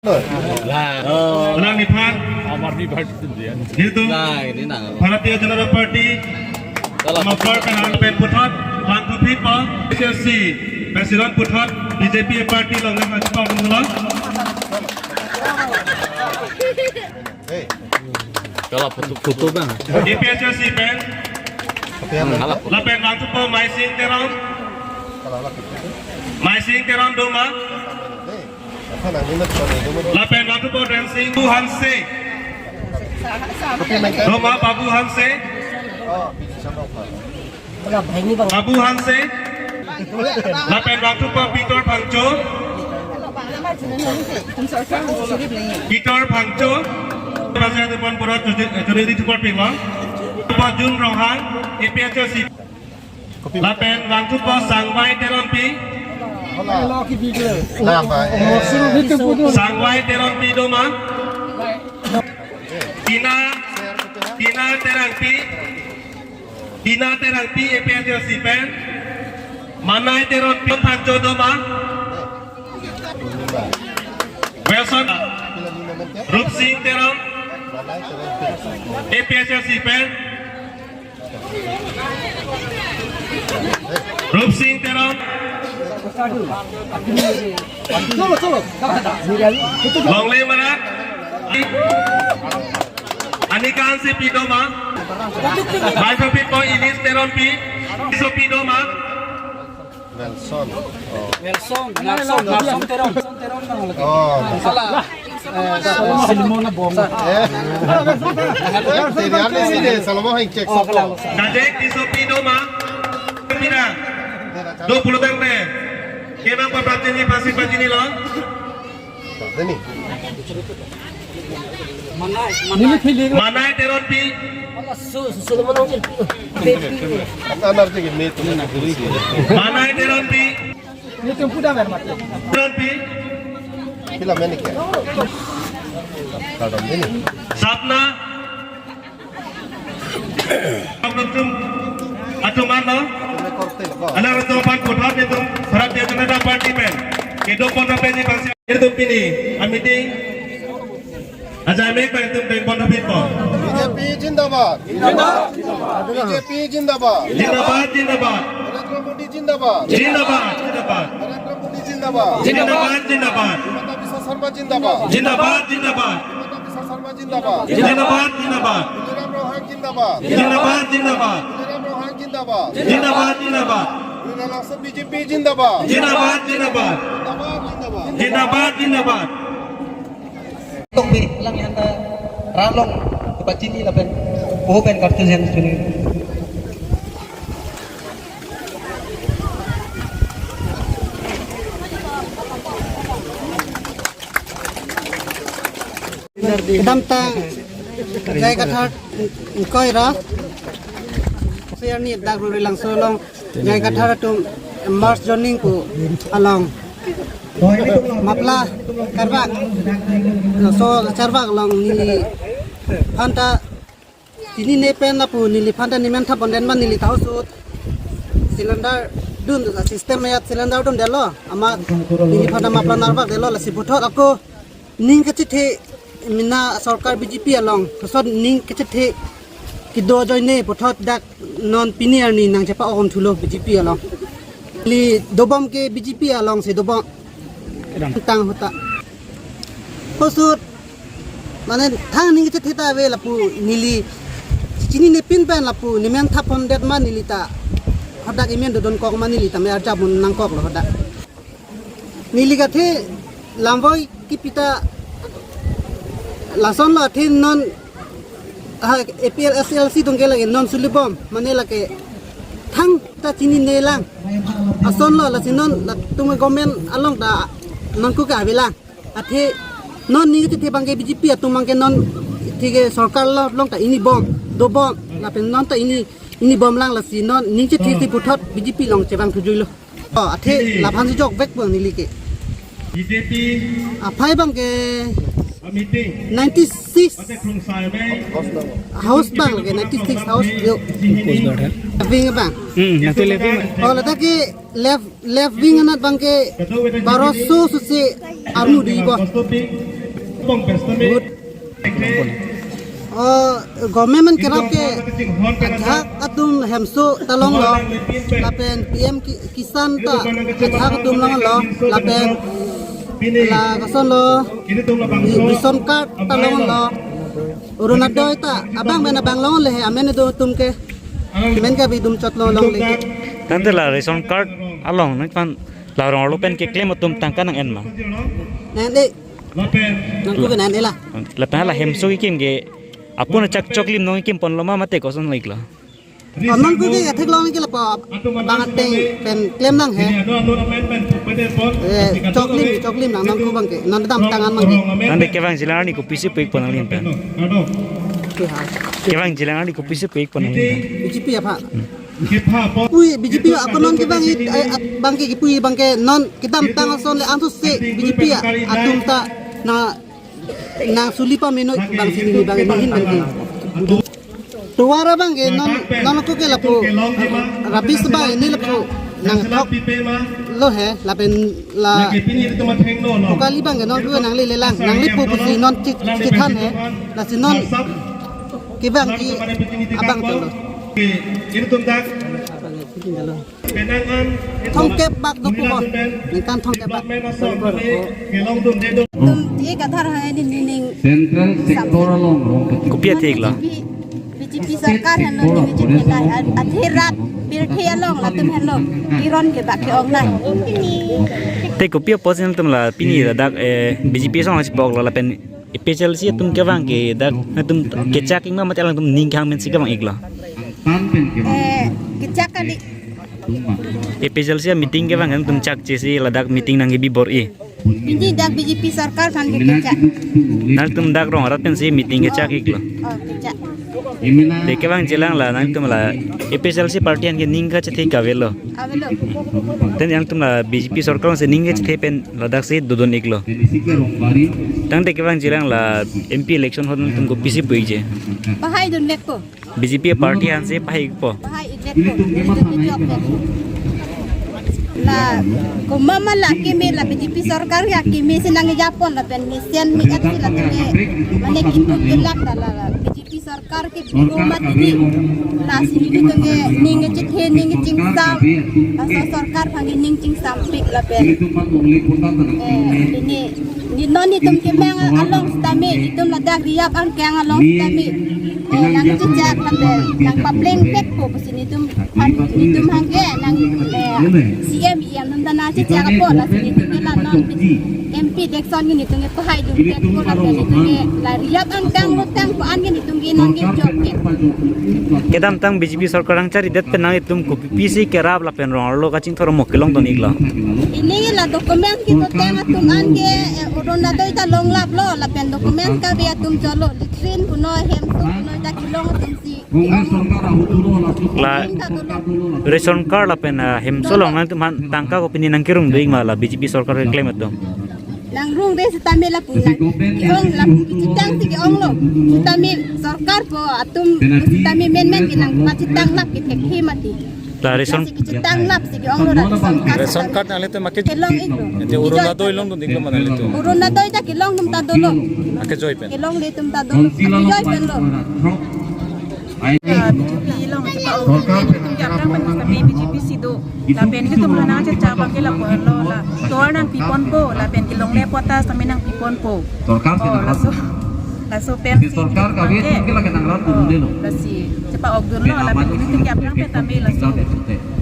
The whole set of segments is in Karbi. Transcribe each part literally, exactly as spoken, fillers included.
Lang. Lang ni phan. Aam Aadmi Party tu dia. Gitu. Lang, ini nang. Bharatiya Janata Party. Kalau Mapar kan pen puthot, bang Kopipa, A P H L C, President puthot, B J P party along nang hajipang dulu. Kalau foto, foto bang. A P H L C pen. Lapen bang Tupo Maising Teron. Maising Teron doma. Lapen bang Tupo Rensing Babu Hanse. Doma Babu Hanse. Babu Hanse. Lapen bang Tupo Peter Phangcho. Peter Phangcho. President puthot jodi, jodi di support pima. Tupo Jun Ronghang, A P H L C. Lapen bang Tupo Sangvai Teronpi. Sangvai. Sangvai Teronpi doma. Tina, Tina Terangpi. Tina Terangpi A P H L C pen. Manai Teronpi Phangcho doma. Wilson. Rupsing Teron. A P H L C pen. Rupsing Teron. Longle Marak. Anika Hansepi doma. Baisopi po Ilis Teronpi. Isopi doma. Nelson. Oh. Nelson, Nelson, Nelson Teron, Nelson Teron nang lagi. Oh. Salah. Eh, Solomon Abong. Eh. Tidak ada sini, Solomon yang cek sopo. Kajek Isopi doma. Pina. Do puluh tang pe. Kemang pa pajini, pasi pajini lo. Ini. Manai, Manai. Manai Teronpi. Su, su, Solomon Abong. Apa namanya ini? Manai Teronpi. Ini tempu dah, Mas. Teronpi. Film ini kya? Film ini. Sapna. Atum, atum ano? Alang atum aphan puthot itum Bharatiya Janata Party pen. Itum puthot pen ni bangsi itum pini a meeting. Ajai mek pen itum pen bon thapit po. B J P zindabad. Zindabad. B J P zindabad. Zindabad, zindabad. Narendra Modi zindabad. Zindabad, zindabad. Narendra Modi zindabad. Zindabad, zindabad. Himanta Biswa Sarma zindabad. Zindabad, zindabad. Himanta Biswa Sarma zindabad. Zindabad, zindabad. Tuliram Ronghang zindabad. Zindabad, zindabad. Tuliram Ronghang zindabad. Zindabad, zindabad. Tuliram Ronghang B J P zindabad. Zindabad, zindabad. Zindabad, zindabad. Zindabad, zindabad. Tok bi lang yan ta ralong kepachini lapen po pen kartu jen suni. Kedamtang J I Kathar ingkoi ra, siyar ni dak Rurelangso along J I Kathar atum mass joining pu along mapla karbak, laso karbak along neli aphan ta chinine pen lapu neli aphan ta nemen thap pondet ma neli ta hosut cylinder dun system ayat cylinder dundetlo amat neli aphan ta mapla narbakdetlo lasi puthot ako ning kachethe mina sorkar B J P along koson ning kachethe kedo ajoine puthot dak non pini arni nangchepa-om thulo B J P along. Neli dobom ke B J P alongsi dobom. Kedamtang ahut ta. Hosut mane thang ning kachethe ta ave lapu neli chinine pin pen lapu nemen thap pondet ma neli ta hadak emen dodonkok ma neli ta me arjap mun nangkoklo hadak. Neli kathe lamvoi kipi ta lasonlo athe non ha A P L S L C atum ke lake non sulibom mane lake thang ta chinine lang asonlo lasi non latum government along ta nangkok ke avelang athe non ning chethe abang ke B J P atum abang ke non thike sorkar lo along ta ini bom dobom lapen non ta ini ini bomlang lasi non ning chethe si puthot B J P along chevang thujuilo. Oh, athe laphan si jokvek abang neli ke. B J P aphai abang ke a meeting ninety six ate krungsai mai house abang ke ninety six house yo. Wing abang. Hmm, nanti left wing. Oh, ladak ke left left wing anat abang ke baroso susi armu di bo. Good. Oh, government kerap ke ajahak atum hemso ta longlo, lapen P M Ki-, Kisan ta ajahak atum longlo, lapen la kosonlo, ration card ta longlo, Orunodoi ta abang pen abang longlo he, amen do atum ke, amen ke bidum chotlo longle. Tangte la ration card along nangphan la rong arlo pen keklem atum tangka nang-en ma? Nang-en-e. Nangku ke nang-en-e la. Lapen la hemso kekim ke apun chak choklim nangkim ponlo ma mate koson laiklo? Anong ku ke theklong ke lapu bang ateng pen klem nang he. Eh, choklim, choklim nang nangku bang ke. Non kedamtang an bang ke. Tangte kevang jilang arni kopisi pu-ik pon nanglin pen? Oke, ha. Kevang jilang arni kopisi pu-ik pon nanglin pen? B J P aphan. Pui B J P ako non kevang i, eh, bang ke pui bang ke non kedamtang ason le antu se B J P atum ta na, nang suli pameno bang sini bang ini hin bang ke. Tovar abang ke non, non ako ke lapu, rabis bang ini lapu nangthok lo he, lapen la kali bang ke non ku nangle lelang, nangle pu pusi non chit, chithan he, lasi non kevang ke abang chotlo. Thomkep bak do pu bo. Ningkan thomkep bak. Tum, ye kadar hai ni, ni, ning. Central sector along. Kopi athik la? B J P, B J P sorkar henlo, ni, ni, ni, ni, adhe rat pirthe along latum henlo. Iron ke bak ke-ong nai. Te kopi apotsi nangtum la pini ladak, eh, B J P asong hasi bok la lapen A P H L C atum kevang ke dak atum kechak-ik ma mate alangtum ning kehang mensi kevang-iklo? Eh, kechak kali. A P H L C meeting kevang atum chak chesi ladak meeting nangkebi bor-i. Pini dak B J P sorkar aphan ke kechak. Nangtum dak rong arat pensi meeting kechak-iklo? Oh, kechak. Te kevang jilang la nangtum la A P H L C party aphan ke ning kachethe ke avelo? Avelo. Te nangtum la B J P sorkar si ning kachethe pen ladak si dodun-iklo. Tangte kevang jilang la M P election ahut nangtum kopisi pu-ikji? Pahai dun-ikpo. B J P party aphan si pahai-ikpo. Pahai-ikpo. La, komat ma la akimi la B J P sorkar ya akimi si nangkejapon lapen mesen mi-et si la tene mane kipu kelak ta la, la B J P sorkar ke puro mati di. Lasi nelitum ke ning kechethe ning kechingsam. Laso sorkar aphan ke ning chingsampik lapen. Eh, ini, ni non nelitum kemang along sitame, nelitum ladak Riyap angkang along sitame. Eh, nangchechak lapen nangpaplengpetpo pusi nelitum, nelitum aphan ke nang, eh, C M, E M atum ta nangchechakpo, lasi nelitum ke la non M P election ke nelitum ke pahai dun-ikpo lapen nelitum ke la Riyap angkang lotang ko-an ke nelitum ke nangkejok-ik. Kedamtang B J P sorkar nangcharidet pen nangtum kopisi kerap lapen rong arlo kachingthur mo kelongdun-iklo? Ini la document ke lotang atum an ke, eh, Orunodoi ta longlaplo lapen document kave atum chotlo, latrine puno hemso puno ta kelong atum si. La ration card lapen, ah, hemso along nangtum aphan tangka kopine nangkerung do-ik ma la B J P sorkar keklem atum? Nangrung re sitame lapu nang ke-ong lapu kechetang si ke-onglo. Sitame sorkar po atum sitame menmen ke nangpachetanglap ke thekthe mati. La ration, lasi kechetanglap si ke-onglo la ration card. Ration card nanglitum ake kelong-iklo. Ante Orunodoi longdun-iklo ma nanglitum? Orunodoi ta kelong atum ta dolo. Akejoi pen? Kelongle atum ta dolo. Akejoi penlo. Ah, B J P along chepa-ok, nelitum ke aphrang pen sitame B J P si do. Lapen nelitum lo nangchechak abang ke lapu henlo la. Tovar nangpiponpo, lapen kelongle patta sitame nangpiponpo. Sorkar ke, oh, nangrat laso, laso pen si sorkar nelitum kave ke, tum ke lake nangrat, oh, dundelo. Lasi chepa-ok dunlo, lapen nelitum ke aphrang pen tame laso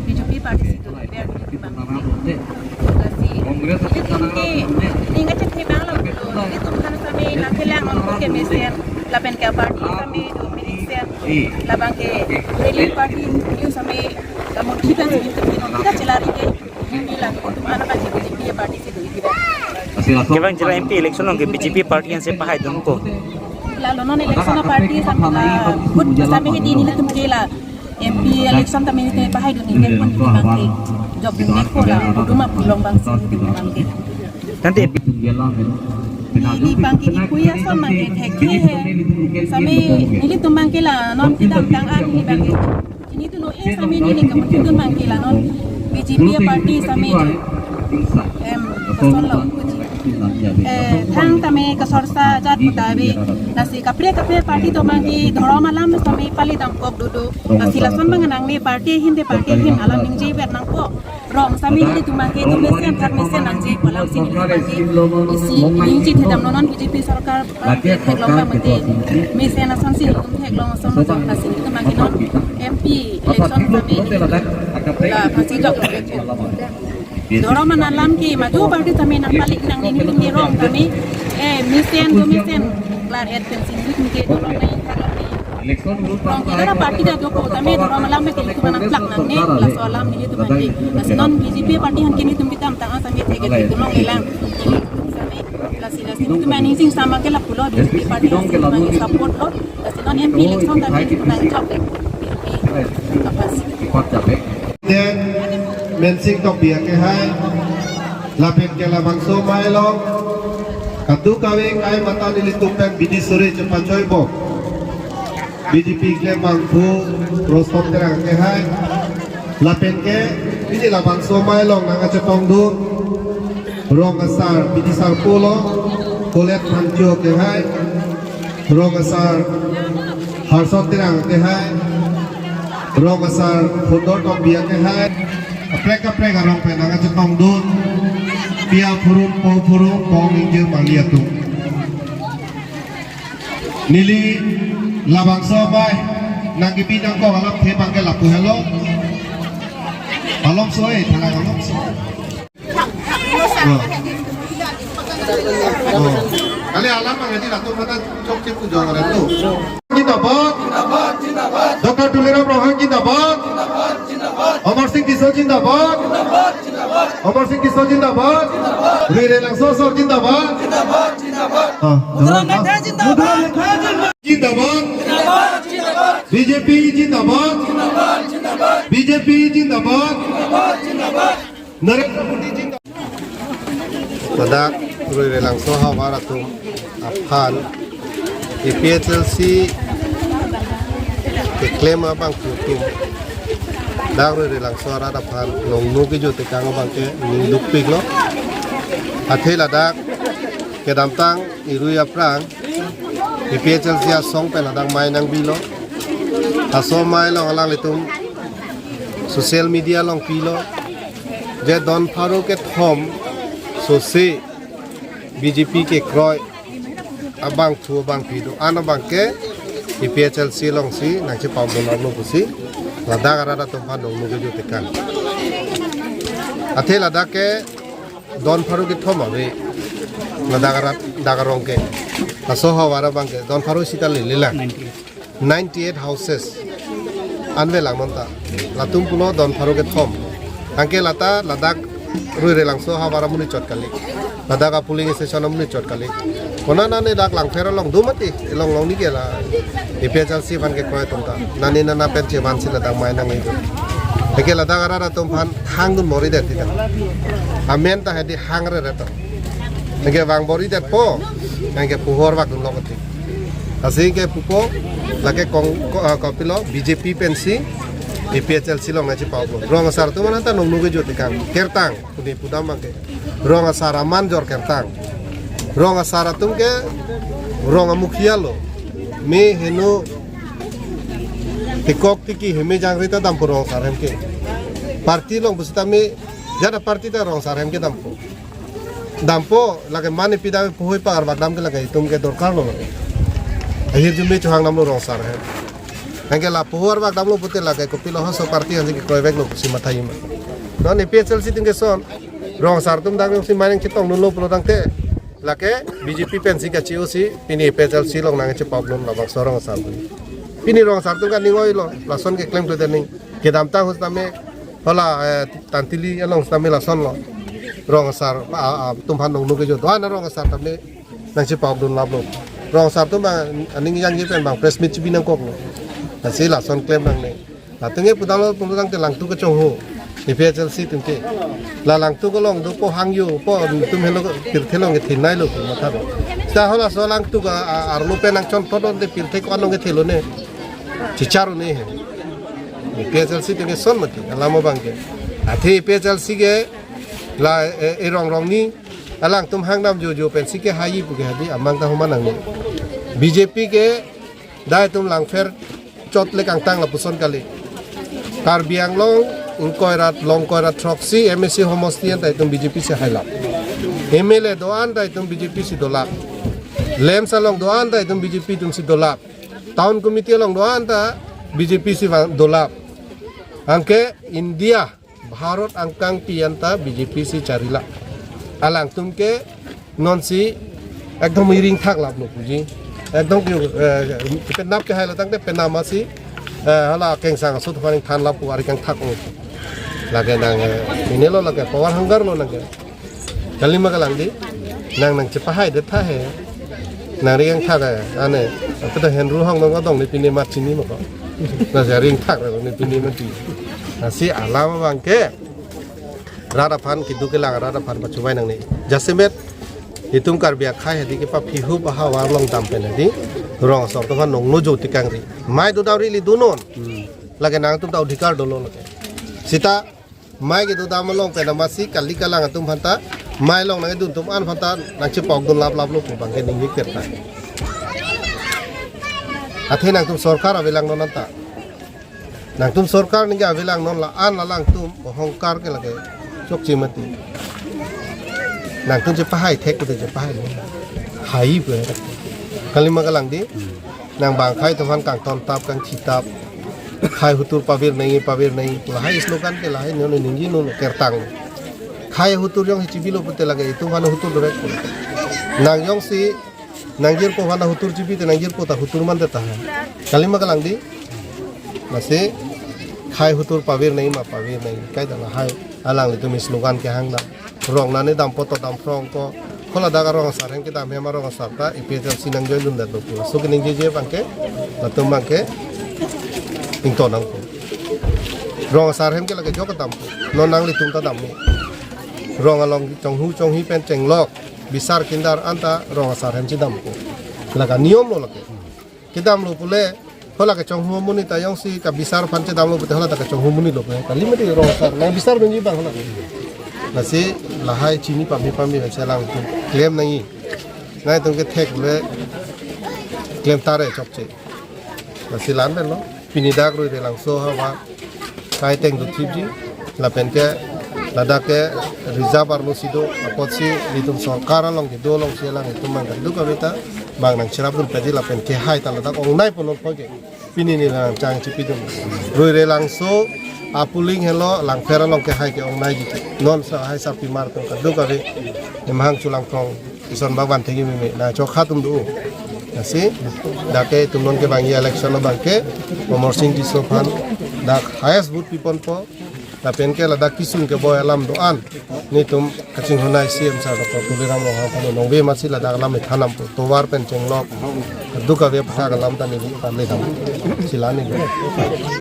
B J P party si do, lapen nelitum abang ke. Lasi Congress nelitum ke ning kachethe abang lo, nelitum aphan sitame nangkelang ongkok kemesen, lapen ke party sitame do mesen, labang ke ruling party nelitum sitame kamu kita sitame kita chelari ke, nelitum aphan sitame B J P party si do. Kevang jilang M P election along ke B J P party aphan si pahai dunpo? Lalo non election a-party sitame la vote sitame hedi nelitum ke la M P election tame nelitum pahai dun-ikpo, nelitum abang ke jok dun-ikpo la, huduma pulong abang si nelitum abang ke. Tangte neli abang ke kipu ason abang ke thekthe he. Sitame nelitum abang ke la non kedamtang an neli abang ke, nelitum no e sitame neli ke mutun abang ke la non B J P party sitame em, kosonlo, kuji. Eh, thang tame kasorsa jat puta ave. Lasi kaprek kaprek party atum abang ke dhorom alam tame pali damkok dodo. Lasi lason abang nangne party ahin te party ahin alam ningje vet nangpo. Rong sami nelitum abang ke do mesen thak mesen nangji pu alam si nelitum abang ke isi ningje thedam non non B J P sorkar abang ke theklong abang mate. Mesen ason si nelitum theklong ason jong lasi nelitum abang ke non M P election tame la pasi jok. Dhorom alam ke madu party tame nangpalik nangne neli neli rong tame, eh, mesen do mesen klar et pensi neli ke dhorom nai. Rong ke ada party ta dopo tame dhorom alam ke nelitum nangplak nangne laso alam nelitum abang ke. Lasi non B J P party aphan ke nelitum kedamtang asam ke thek nelitum long elang. Lasi lasi nelitum abang ning sing sama ke lapulo B J P party aphan nelitum abang ke support lo. Lasi non M P election tame nelitum nangchok. B J P kapas. Den Mensing Tokbi akehai, lapen ke labangso amei along kadokave kai mata nelitum pen bidi sore chepachoi bom B J P klem abangphu Rostom Terang akehai, lapen ke pini labangso amei along nangkachetongdun rong asar bidi sarpo lo, Kolet Phangcho akehai, rong asar Harson Terang akehai, rong asar Phundor Tokbi akehai, kaprek kaprek arong pen nangkachetongdun pi aphurum po aphurum po ningje mali atum. Neli labangso amei nangkebi nangkok alam the abang ke lapu helo. Malomso eh, thalang malomso. Oh. Oh. Kali alam abang adi latum mata chokche pu jong alam tu. Zindabad. Doctor Tuliram Ronghang zindabad. Amar Sing Tisso zindabad. Amar Sing Tisso zindabad. Rongrelang Soso zindabad. Ah, zindabad. B J P zindabad. B J P zindabad. Narendra Modi zindabad. Ladak Rongrelang Soso havar atum aphan A P H L C keklem abangphu atum dak Rongrelang Soso arat aphan nongno kejut tekang abang ke ningdukpik lo. Athe ladak kedamtang irui aphrang A P H L C asong pen ladak amei nangbi lo. Laso amei along alanglitum social media along pilo. Je don pharo kethom sose B J P kekroi abangphu abangphi do-an abang ke A P H L C alongsi nangchepamdun aplo pusi ladak arat atum aphan nongno kejut tekang. Athe ladak ke don pharo kethom ave. Ladak arat dak arong ke. Laso havar abang ke don pharo sita lele lang. Ninety-eight houses. Anve lang non ta. Latum pulo don pharo kethom. Anke lata ladak Rongrelang Soso havar amonit chot kali. Ladak a polling station amonit chot kali. Konat nane dak Langpher along do mati. Along along ni ke la A P H L C aphan kekroi atum ta. Nani nana pen chevansi ladak amei nangbi do. Anke ladak arat atum aphan hangdun bor-idet tita. Amen ta hedi hangre reto. Anke vang bor-idetpo. Anke puhor vakdun lo koti. Lasi ke pupo, lake kong, ko, ah, kopilo, B J P pensi, A P H L C along nangchepamlo. Rong asar atum aphan ta nongno kejut tekang, kertang, puni pudam abang ke. Rong asar aman jor kertang. Rong asar atum ke, rong amukhia lo. Me heno, tikok tiki heme jangre ta dampo rong asar ahem ke. Party along pusita me, jada party ta rong asar ahem ke dampo. Dampo, lake mane pida puhoi pa arvak dam ke lake itum ke dorkar lo. Ahirjume chohang damlo rong asar ahem. Anke la puhoi arvak damlo pute lake kopilo hoso party ansi kekroivek lo pusi matha ima. Non A P H L C atum ke son, rong asar atum dak si amei nangchetongdunlo pulo tangte. Lake B J P pensi kachi-o si, pini A P H L C along nangchepamdun labangso rong asar atum. Pini rong asar atum ke aning oilo, lason keklem klemde ning. Kedamtang ahut tame, hala, eh, Tantili along tame lason lo. Rong asar, a, a, atum aphan nongno kejut. Doan rong asar tame nangchepamdun laplo. Rong asar atum abang, aning jangje pen abang press meet chibi nangkoklo. Lasi lason klem nangne. Latum ke pudamlo pudam tangte Langtuk kachongho. A P H L C atum ke. La Langtuk along dopo hangjopo, atum helo pirthe along kethenei lo, matha lo. Seta halaso Langtuk a, a, arlo pen nangchonpot onte pirthe ko-an along kethe lone. Chichar lone he. A P H L C atum ke son mati, alam abang ke. Athe A P H L C ke, la, eh, erong rong ni, Alangtum hangdam jojo pensi kehai pu ke hadi amang ta homa nangne. B J P ke dai atum langpher chot le kangtang lapuson kali. Karbi Anglong ingkoi rat longkoi rat throksi M A C homosti an ta itum B J P si hailap. M L A do-an ta itum B J P si dolap. LAMPS along do-an ta itum B J P atum si dolap. Town committee along do-an ta B J P si vang dolap. Anke India Bharat angkangpi anta B J P si charila. Alangtum ke nonsi ekdom iring thak laplo puji. Ekdom ke, eh, penap ke hailo tangte penama si, eh, hala kengsang asut paning than lapu ari kangthak ong. Lake nang, eh, ini lo lake power hunger lo nang ke. Kalima kalang di. Nang nang chepahai det tha he. Nang ring thak he. Ane. Apa ta henru hong nang adong ne pine mat chini mo ko. Na ja ring thak ne pine mat di. Lasi alam abang ke. Rat aphan kedo kelang rat aphan pachuvai nangne. Jasemet itum Karbi akhai hadi kepaphihup ahavar along dam pen hadi rong asor atum aphan nongno jo tekangri. Mai do dam ri li do non. Lake nangtum ta adhikar dolo lake. Sita mai kedo dam along pen amatsi kali kalang atum aphan ta mai along nangdun atum an aphan ta nangchepok dun laplap lo pu abang ke ningje kerta. Athe nangtum sorkar avelang non anta. Nangtum sorkar ningje avelang non la-an alangtum ohongkar ke lake chokche mati. Nangtum chepahai thek pute chepahai lo. Hai pu. Kalima kalang di. Nang bang akhai atum aphan kangton tap kangthi tap. Akhai ahutur pavir nangji pavir nangji. Lahai slogan ke lahai non ningje non kertang. Akhai ahutur jongsi chibilo pute lake itum aphan ahutur direct. Nang jongsi nangjirpo aphan ahutur chibi te nangjirpo ta ahutur man te ta. Kalima kalang di. Lasi akhai ahutur pavir nangji ma pavir nangji. Kaita lahai alanglitum slogan kehang dam. Rong nane dampo to dam phrong ko. Haladak arong asar hem kedam hem arong asar ta A P H L C nang join dun det lo pu. So keningjeje abang ke latum abang ke ingto nangpo. Rong asar hem ke lake jok dampo. Non nanglitum ta dampo. Rong along chonghu chonghi pen chenglok bisar kindar anta rong asar hem si dampo. Lake niyom lo lake. Kedam lo pule, hala kechonghu amonit ta jongsi kabisar aphan chedam lo pute hala ta kechonghu amonit lo pute. Kali mati rong asar, nang bisar dunji abang hala. Lasi lahai chini pame pame lasi alangtum klem nangji. Nangtum kethek le klem tare chokche. Lasi la-an pen lo. Pini dak Ruirelangso ahavar kai teng do thipji, lapen ke ladak ke reserve arlo si do, apotsi nelitum sorkar along kedo alongsi alanglitum abang kadokave ta bang nangcherap dun pedi lapen kehai ta ladak ongnei pon non poi ke. Pini neli nangchang chipi dun. Ruirelangso a polling helo Langpher along kehai ke ongnei ji. Non sa hai sarpimar atum kadokave nemhang chulang thong. Ison bak van thegi meme na chokha atum do. Lasi dak ke itum non kevangji election abang ke Amarsing Tisso aphan dak highest vote piponpo. Lapen ke ladak kesung keboi alam do-an nelitum kachinghonnei C M sir Doctor Tuliram Ronghang aphan nongve amatsi ladak alam than dampo. Tovar pen chenglok kadokave aputhak alam ta neli than le dam. Lasi la-an neli.